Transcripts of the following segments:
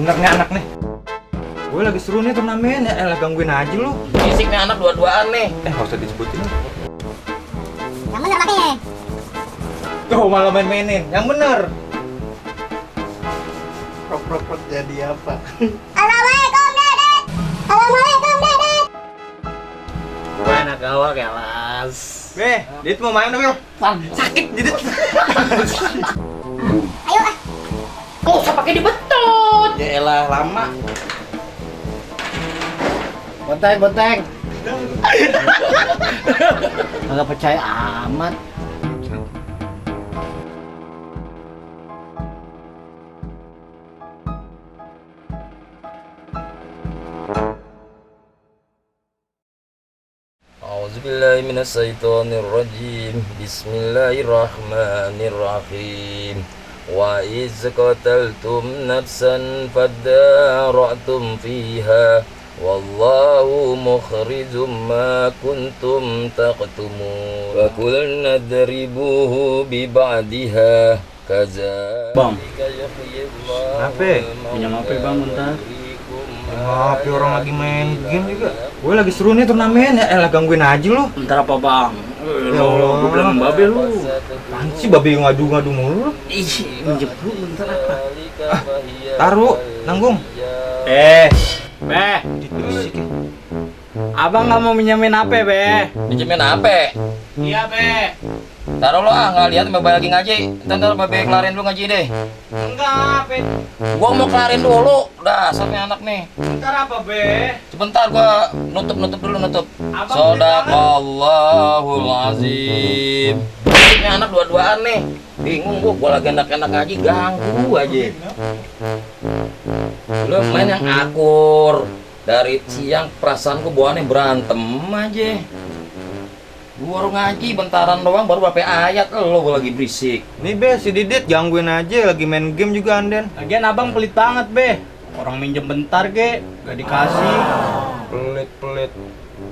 bener nih anak nih. Gue lagi seru nih turnamen ya, elah gangguin aja lu. Fisik nih anak dua-duaan nih. Nggak usah disebutin. Yang bener makanya. Tuh malah main-mainin, yang bener. Prok jadi apa? Assalamualaikum Dedet. Assalamualaikum Dedet. Gue anak gawak ya las. Beh, Dit mau main dong, sakit Dit. Ayo ah. Kok usah pakai dibetut? Ya elah lama. Benteng. Nggak percaya amat. A'udzubillahi minasyaitonirrajim. Bismillahirrahmanirrahim. Wa iz qataltum nafsan fadara'tum fiha wallahu mukhrijum ma kuntum taqtumun. Wa qulna nadribuhu bi ba'diha kaza. Bang. Kenapa? Pinjam HP bang bentar. Tapi orang lagi main game juga. Gue lagi seru nih turnamen ya, elah gangguin aja lu. Bentar apa bang? Ya Allah. Gue bilang babe lu. Apaan sih babi ngadu-ngadu mulu? Ih, minjem dulu bentar apa? Taruh, nanggung. Beh, Berisik ya. abang nggak mau minjemin HP be? Pinjemin apa? Iya be. Taruh lo ah, nggak lihat Mbak lagi ngaji. Ntar Mbak kelarin dulu ngaji deh. Enggak be. Gua mau kelarin dulu. Dasarnya anak nih. Bentar apa be? Sebentar gua nutup dulu. Abang Shadaqallahul azim. Ini anak dua-duaan nih. Bingung gua lagi enak-enak ngaji ganggu aja. Lu main yang akur. Dari siang perasaanku bawaannya berantem aja. Gua baru ngaji bentaran doang baru berapa ayat lo gua lagi berisik. Nih Be, si Didit gangguin aja, lagi main game juga anden. Lagian abang pelit banget be. Orang minjem bentar ge, gak dikasih. Pelit.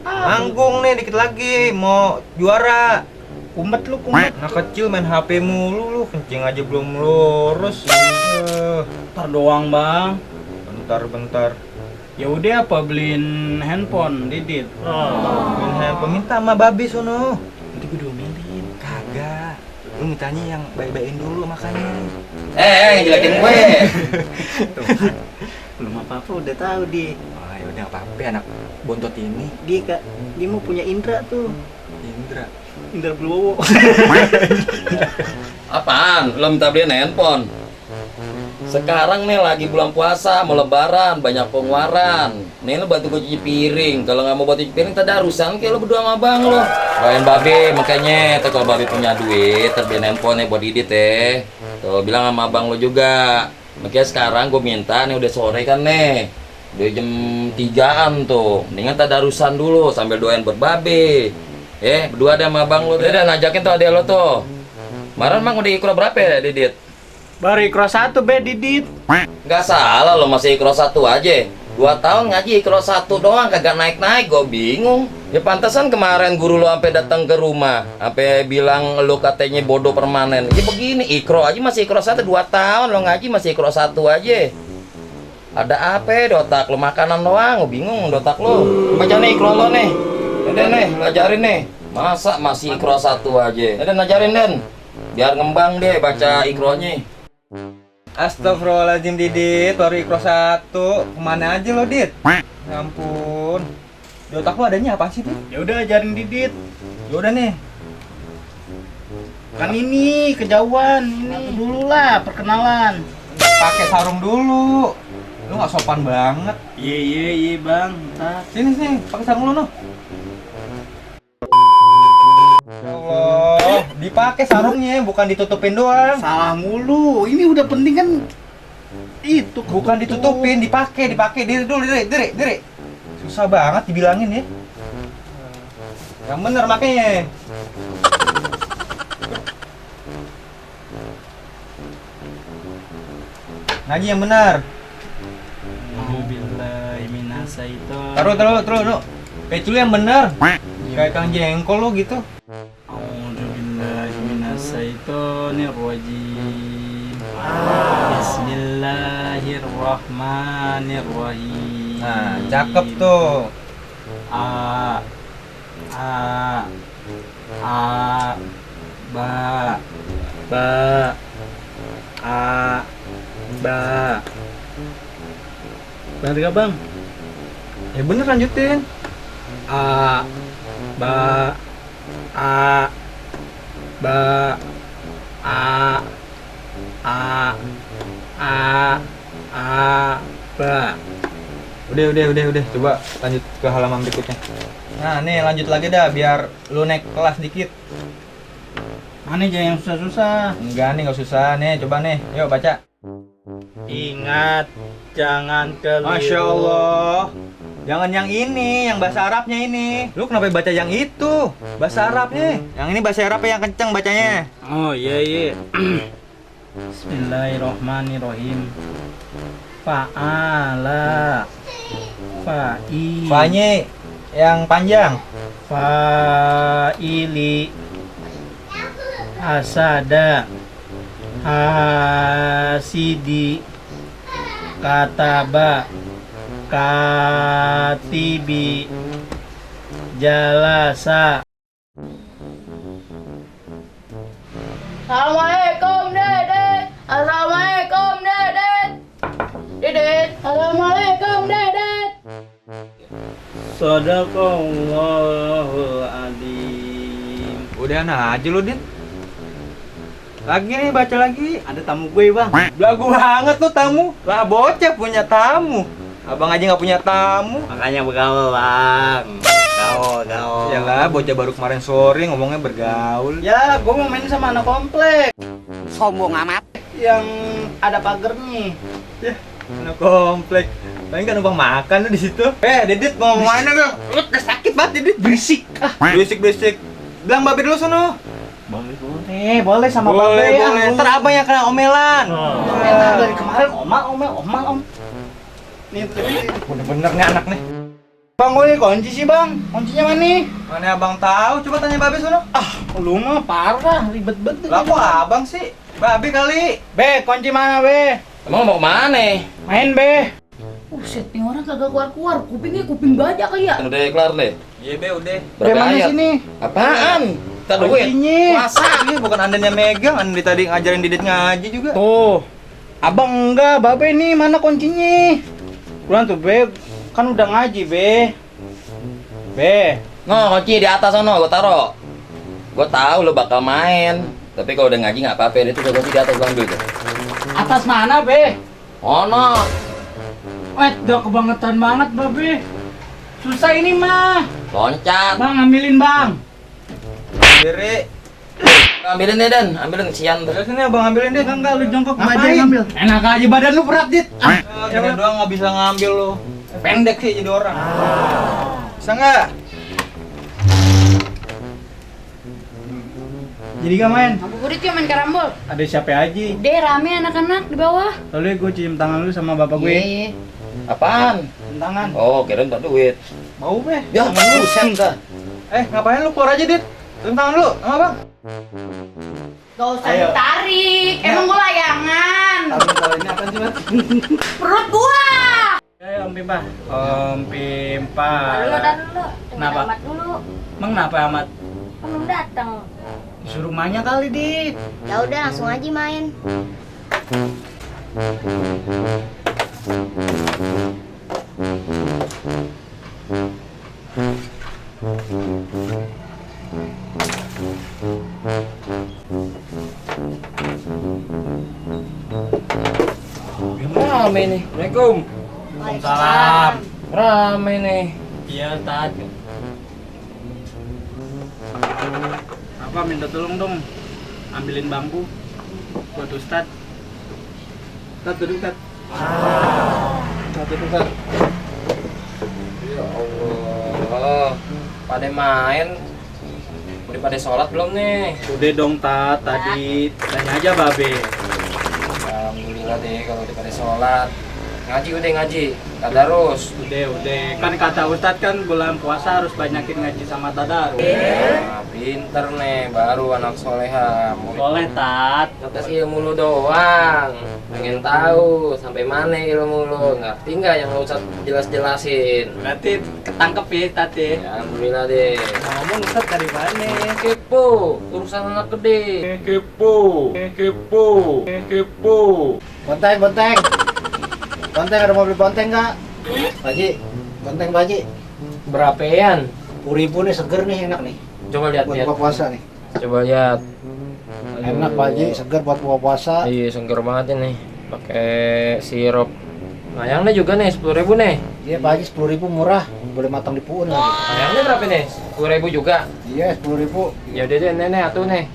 Nanggung nih dikit lagi, mau juara. Kumet lu kumet. Anak kecil main HP mulu lu, kencing aja belum lurus. Bentar doang bang. Bentar. Ya udah apa beliin handphone Didit. Main handphone minta sama babi sono. Nanti gue diomelin. Kagak. Lu mintanya yang baik-baikin dulu makanya. Jelekin gue. Belum apa-apa udah tahu dia. Oh ya udah apa-apa anak bontot ini. Dia mau punya Indra tuh. Indra Blowo. Apaan? Lo minta beliin handphone? Sekarang nih lagi bulan puasa, mau lebaran, banyak pengeluaran. Nih lo bantu gue cuci piring. Kalau nggak mau bantu cuci piring, tadarusan kayak lo berdua sama abang lo. Doain babe, makanya kalau babe punya duit, terbeliin handphone buat Didit teh. Tuh bilang sama abang lo juga. Makanya sekarang gue minta nih udah sore kan nih. Udah jam 3-an tuh. Mendingan tadarusan dulu sambil doain buat babe. Berdua ada sama abang lo. Udah ngajakin tuh adek lo tuh. Kemarin emang udah ikro berapa ya Didit? Baru ikro 1 be Didit. Nggak salah lo masih ikro 1 aja. 2 tahun ngaji ikro 1 doang kagak naik-naik, gue bingung. Ya pantesan kemarin guru lo sampai datang ke rumah, sampai bilang lo katanya bodoh permanen. Ya begini, ikro aja masih ikro 1, 2 tahun lo ngaji masih ikro 1 aja. Ada apa di otak lo, makanan doang, gue bingung di otak lo. Baca nih ikro lo nih. Udah nih, ngajarin nih. Masa masih ikro 1 aja? Udah ngajarin Den. Biar ngembang deh baca ikronya. Astagfirullahaladzim Didit, baru ikro 1. Kemana aja lo Dit? Ya ampun. Di otak lo adanya apa sih Dit? Ya udah ajarin Didit. Ya udah nih. Kan ini kejauhan ini. Dulu lah perkenalan. Pakai sarung dulu. Lu nggak sopan banget. Iya bang. Ntar. Sini, pakai sarung lu noh. Ya Allah, dipakai sarungnya, bukan ditutupin doang. Salah mulu. Ini udah penting kan. Itu Bukan ditutupin, dipakai. Diri dulu, diri. Susah banget dibilangin ya. Yang bener makanya. Ngaji yang benar. Taruh. Itu yang bener. Kayak Kang Jengkol lo gitu. A'udzubillahi minasyaitonirrajim. Bismillahirrahmanirrahim. Nah, cakep tuh. A ba a ba. Bener gak bang? Ya bener, lanjutin. A ba a ba a ba. Udah. Coba lanjut ke halaman berikutnya. Nah, nih lanjut lagi dah biar lu naik kelas dikit. Mana aja yang susah-susah? Enggak nih, nggak susah nih. Coba nih, yuk baca. Ingat jangan keliru. Masya Allah. Jangan yang ini, yang bahasa Arabnya ini. Lu kenapa baca yang itu? Bahasa Arabnya. Yang ini bahasa Arabnya yang kenceng bacanya. Oh iya. Bismillahirrahmanirrahim. Fa'ala fa'i Fanya yang panjang. fa'ili asada hasidi kataba katibi jalasa. Assalamualaikum Dedet. Assalamualaikum Dedet. Dedet. Assalamualaikum Dedet. Sadaqallahul adzim. Udah nah aja lu, Dit. Lagi nih, baca lagi. Ada tamu gue, Bang. Belagu banget tuh tamu. Lah bocah punya tamu. Abang aja nggak punya tamu. Makanya bergaul, Bang. Gaul. Ya lah, bocah baru kemarin sore ngomongnya bergaul. Ya, gue mau main sama anak komplek Sombong amat. yang ada pagernya. Anak komplek. Paling kan numpang makan lu di situ. Didit mau mana lu? Lu udah sakit banget, Didit. Berisik. Berisik. Bilang babe dulu sono. Boleh sama Babe. Boleh. Ntar abang yang kena omelan. Dari kemarin omel. Nih, Bener-bener nih anak nih. Bang, gue kunci sih, Bang. Kuncinya mana nih? Mana abang tahu? Coba tanya babe sono. Lu mah parah, ribet banget. Lah kok abang sih? Babe kali. Be, kunci mana, Be? Emang mau kemana? Main, Be. Buset, nih orang kagak keluar-keluar. Kupingnya kuping baja kali ya. Udah kelar deh. Iya be udah. Be, Berapa mana ayat? sini? Apaan? Kita duit. Kuncinya. Masa? Iya bukan Anda yang megang, Anda tadi ngajarin Didit ngaji juga. Tuh. Abang enggak, Babe nih mana kuncinya? Kurang tuh, Be. Kan udah ngaji, Be. Be. No, kunci di atas sono, gua taro. Gua tahu lo bakal main. Tapi kalau udah ngaji nggak apa-apa, itu kunci di atas gua ambil tuh. Atas mana, Be? Ono. Udah kebangetan banget, Babe. Susah ini mah. Loncat. Bang, ambilin, Bang. Diri. Ambilin deh, Dan. Ambilin sian tuh. Udah sini abang ambilin deh. Enggak, lu jongkok Ngapain? aja ngambil. Enak aja badan lu berat, Dit. Gini doang nggak bisa ngambil lo. Pendek sih jadi orang. Bisa nggak? Jadi gak main? Aku kurit yuk main karambol. Ada siapa aja? Deh rame anak-anak di bawah. Lalu gue cium tangan lu sama bapak gue. Iya. Apaan? Cium tangan. Oh, kirain tak duit. Mau be? Ya, buset dah. Ngapain lu keluar aja Dit? Cium tangan lu, sama bang. Gak usah Ayo. ditarik. Emang gua layangan. Kalau ini apa sih, Mas? Perut gua. Ayo, Om Pimpa. Om Pimpa. Tar dulu. Kenapa? Amat dulu. Emang kenapa amat? Kan belum datang. Disuruh mainnya kali, Dit. Ya udah langsung aja main. Rame nih. Assalamualaikum. Waalaikumsalam. Rame nih. Iya, Tad. Apa minta tolong dong? Ambilin bangku buat Ustad. Tad, duduk, Tad. Tad, duduk, Tad. Ya Allah. Pada main. Udah pada sholat belum nih? Udah dong, Tad. Tadi tanya aja Babe. Alhamdulillah deh kalau udah pada sholat. Ngaji udah ngaji, tadarus. Udah. Kan kata Ustadz kan bulan puasa harus banyakin ngaji sama tadarus. Nah, pinter nih, baru anak soleha. Boleh, Tat. Atas ilmu lu doang. Pengen tahu sampai mana ilmu lu. Ngerti nggak yang lu Ustadz jelas-jelasin? Berarti ketangkep ya, Tat ya. Ya, alhamdulillah deh. Ngomong Ustadz dari mana? Kepo, urusan anak gede. Kepo. Bonteng. Bonteng, ada mau beli bonteng nggak? Pak Haji, bonteng Pak Haji. Berapaan? 10.000 nih, seger nih, enak nih. Coba lihat Buat lihat. buka puasa nih. Coba lihat. Enak Pak Haji, seger buat buka puasa. Iya, seger banget ini. Pakai sirup. Ayangnya juga nih 10.000 nih. Iya Pak Haji, 10.000 murah. Boleh matang di puun lagi. Ayangnya berapa nih? 10.000 juga. Iya, 10.000. Ya udah deh, nenek atuh nih.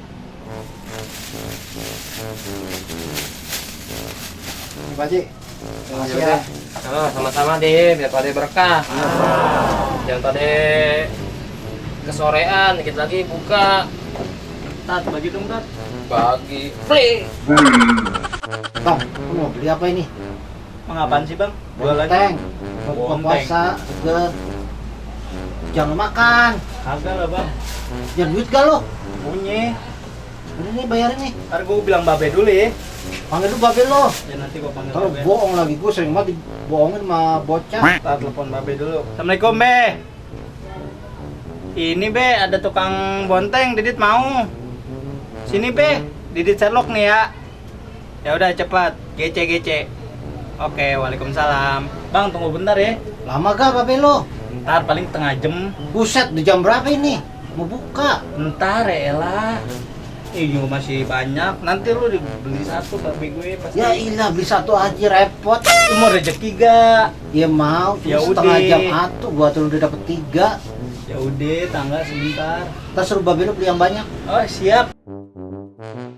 Nih Pak Haji. Terima kasih ya. Halo, sama-sama deh, biar pada berkah. Jangan pada kesorean, dikit lagi buka. Tat, bagi dong, Tat. Bagi free. Bang, kamu mau beli apa ini? Apaan sih, Bang? Bonteng. Buat buka Bonteng. puasa, seger. Jangan makan. Kagak lah, Bang. Jangan duit gak lo? Punya. Ini nih bayarin nih. Ntar gue bilang babe dulu ya. Panggil dulu babe lo. Ya nanti gue panggil Kalau babe. bohong lagi, gue sering banget dibohongin sama bocah. Ntar telepon babe dulu. Assalamualaikum, Be. Ini, Be, ada tukang bonteng, Didit mau. Sini, Be. Didit Sherlock nih ya. Ya udah cepat, gece. Oke, waalaikumsalam. Bang, tunggu bentar ya. Lama gak babe lo? Ntar paling setengah jam. Buset, di jam berapa ini? Mau buka. Ntar ya lah. Ini masih banyak. Nanti lu beli satu babe gue pasti. Ya ilah, beli satu aja repot. Lu mau rezeki gak? Ya mau, Ya cuma setengah udah. jam atuh, gua tuh udah dapet 3. Ya udah, tanggal sebentar. Ntar suruh babe lo beli yang banyak. Oh, siap.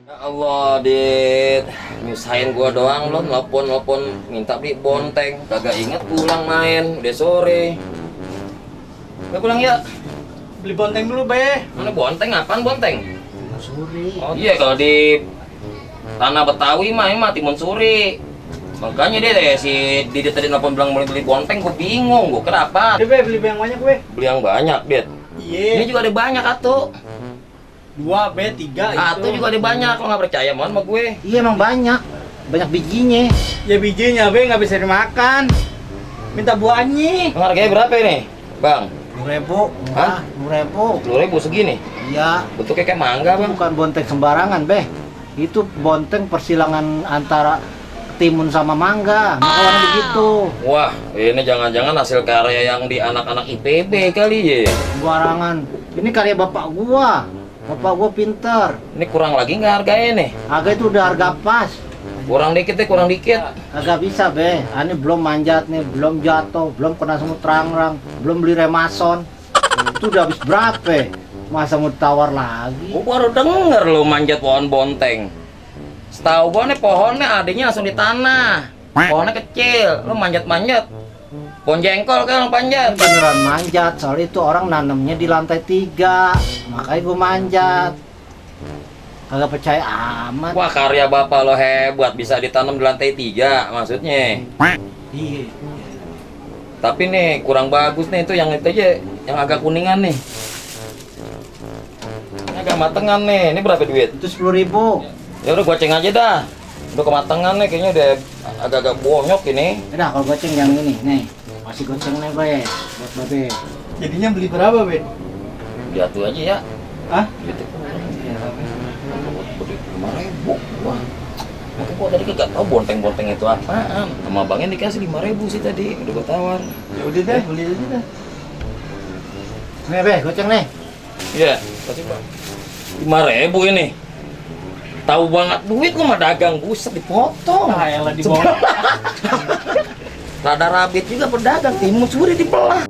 Ya Allah, Dit. Nyusahin gua doang lo, nelpon minta beli bonteng. Kagak inget pulang main, udah sore. Gue pulang ya. Beli bonteng dulu, Be. Mana bonteng? Apaan bonteng? Suri. Oh iya, kalau di tanah Betawi mah timun suri. Makanya deh si Didit tadi nelfon bilang mau beli bonteng, gue bingung, gue kenapa? Udah, Be, beli yang banyak, Be. Beli yang banyak, Dit. Ini Iya. juga ada banyak atuh. 2, Be, 3 itu. Atuh juga ada banyak, lo nggak percaya mohon sama gue. Iya emang banyak. Banyak bijinya. Ya bijinya, Be, nggak bisa dimakan. Minta buahnya. Harganya berapa ini, Bang? 10.000. Hah? 10.000. 10.000 segini. Iya. Bentuknya kayak mangga, Itu Bang. bukan bonteng sembarangan, Be. Itu bonteng persilangan antara timun sama mangga. Makanya begitu. Wah, ini jangan-jangan hasil karya yang di anak-anak IPB kali ya. Sembarangan. Ini karya bapak gua. Bapak gua pinter. Ini kurang lagi nggak harganya nih? Harga itu udah harga pas. Kurang dikit deh, kurang dikit. Kagak bisa, Be. Ini belum manjat nih, belum jatuh, belum kena semut rangrang, belum beli remason. Itu udah habis berapa? Masa mau tawar lagi? Gua baru denger lo manjat pohon bonteng. Setahu gua nih pohonnya adanya langsung di tanah. Pohonnya kecil, lo manjat-manjat. Pohon jengkol kan lo panjat. Beneran manjat, soal itu orang nanamnya di lantai 3. Makanya gua manjat. Kagak percaya amat. Wah, karya bapak lo hebat, bisa ditanam di lantai 3 maksudnya. Iya. Tapi nih kurang bagus nih, itu yang itu aja, yang agak kuningan nih. Ini agak matengan nih. Ini berapa duit? Itu 10.000. Ya udah goceng aja dah. Udah kematangan nih, kayaknya udah agak-agak bonyok ini. Udah kalau goceng yang ini, nih. Masih goceng nih, Be. Buat Babe. Jadinya beli berapa, Be? Jatuh aja ya. Hah? Gitu. Beli 5.000. Wah. Mungkin gua tadi kagak tahu bonteng-bonteng itu apaan. Sama abangnya dikasih 5.000 sih tadi. Udah gua tawar. Ya udah deh, beli aja dah. Nih, Be, goceng nih. Iya, kasih Bang. 5.000 ini. Tahu banget duit lu mah dagang, buset dipotong. Ah, elah di bawah. Rada rabit juga pedagang, timun suri dibelah.